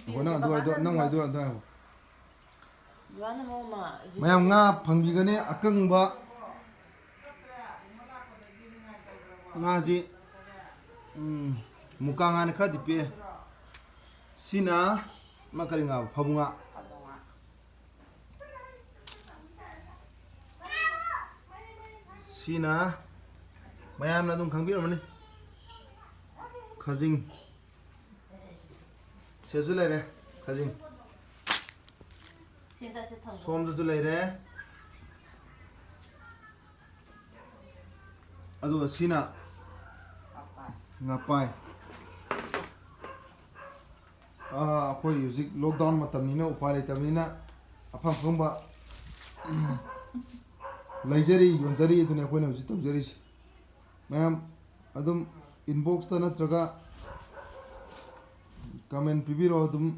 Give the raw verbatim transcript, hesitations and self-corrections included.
ꯑꯩꯈꯣꯏꯅ ꯑꯗꯨꯋꯥꯏꯗꯣ, ꯅꯪ ꯑꯗꯨꯋꯥꯏꯗꯣ, ꯑꯗꯨꯋꯥꯏꯗꯣ꯫ ꯌꯨꯍꯥꯟ ꯑꯃ ꯑꯃ ꯃꯌꯥꯝ ꯉꯥ ꯐꯪꯕꯤꯒꯅꯤ꯫ ꯑꯀꯪꯕ ꯉꯥꯁꯤ, ꯎꯝ, ꯃꯨꯀꯥ ꯉꯥꯅ ꯈꯔꯗꯤ ꯄꯤꯛꯑꯦ꯫ ꯁꯤꯅ ꯑꯃ ꯀꯔꯤ ꯉꯥ? ꯐꯥꯕꯧ ꯉꯥ꯫ ꯁꯤꯅ ꯃꯌꯥꯝꯅ ꯑꯗꯨꯝ ꯈꯪꯕꯤꯔꯝꯃꯅꯤ, ꯈꯖꯤꯡ꯫ ꯁꯤꯗꯁꯨ ꯂꯩꯔꯦ ꯈꯖꯤꯡ, ꯁꯤꯗ ꯁꯤ ꯊꯝꯃꯣ꯫ ꯁꯣꯝꯗꯁꯨ ꯂꯩꯔꯦ꯫ ꯑꯗꯨꯒ ꯁꯤꯅ ꯉꯥꯄꯥꯏ꯫ ꯑꯥ, ꯑꯩꯈꯣꯏ ꯍꯧꯖꯤꯛ lockdown ꯃꯇꯝꯅꯤꯅ ꯎꯄꯥꯏ ꯂꯩꯇꯕꯅꯤꯅ ꯑꯐꯪ ꯑꯐꯪꯕ ꯂꯩꯖꯔꯤ, ꯌꯣꯟꯖꯔꯤ ꯑꯗꯨꯅꯤ ꯑꯩꯈꯣꯏꯅ ꯍꯧꯖꯤꯛ ꯇꯧꯖꯔꯤꯁꯦ꯫ ꯃꯌꯥꯝ ꯑꯗꯨꯝ inbox ꯇ ꯅꯠꯇ꯭ꯔꯒ comment ꯄꯤꯕꯤꯔꯛꯑꯣ, ꯑꯗꯨꯝ